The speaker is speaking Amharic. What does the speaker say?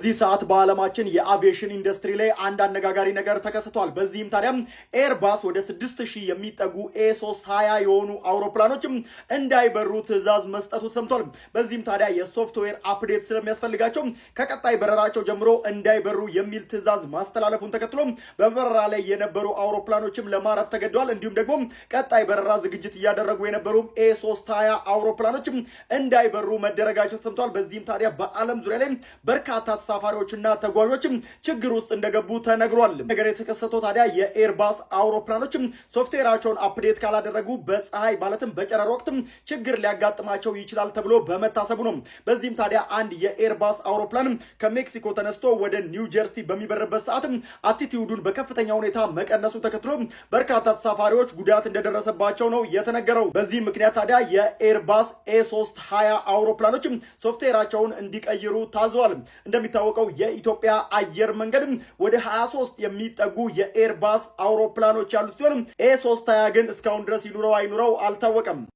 በዚህ ሰዓት በዓለማችን የአቪዬሽን ኢንዱስትሪ ላይ አንድ አነጋጋሪ ነገር ተከስቷል። በዚህም ታዲያም ኤርባስ ወደ 6000 የሚጠጉ A320 የሆኑ አውሮፕላኖችም እንዳይበሩ ትዕዛዝ መስጠቱ ተሰምቷል። በዚህም ታዲያ የ software update ስለሚያስፈልጋቸው ከቀጣይ በረራቸው ጀምሮ እንዳይበሩ የሚል ትዕዛዝ ማስተላለፉን ተከትሎ በበረራ ላይ የነበሩ አውሮፕላኖችም ለማረፍ ተገደዋል። እንዲሁም ደግሞ ቀጣይ በረራ ዝግጅት እያደረጉ የነበሩ A320 አውሮፕላኖችም እንዳይበሩ መደረጋቸው ተሰምቷል። በዚህም ታዲያ በዓለም ዙሪያ ላይ በርካታ ተሳፋሪዎችና ተጓዦችም ችግር ውስጥ እንደገቡ ተነግሯል። ነገር የተከሰተው ታዲያ የኤርባስ አውሮፕላኖችም ሶፍትዌራቸውን update ካላደረጉ በፀሐይ ማለትም በጨረር ወቅትም ችግር ሊያጋጥማቸው ይችላል ተብሎ በመታሰቡ ነው። በዚህም ታዲያ አንድ የኤርባስ አውሮፕላን ከሜክሲኮ ተነስቶ ወደ ኒው ጀርሲ በሚበርበት ሰዓትም altitude ኡን በከፍተኛ ሁኔታ መቀነሱ ተከትሎ በርካታ ተሳፋሪዎች ጉዳት እንደደረሰባቸው ነው የተነገረው። በዚህ ምክንያት ታዲያ የኤርባስ A320 አውሮፕላኖችም ሶፍትዌራቸውን እንዲቀይሩ ታዘዋል። እንደሚታወቀው የኢትዮጵያ አየር መንገድ ወደ 23 የሚጠጉ የኤርባስ አውሮፕላኖች ያሉት ሲሆን A320 ግን እስካሁን ድረስ ይኑረው አይኑረው አልታወቀም።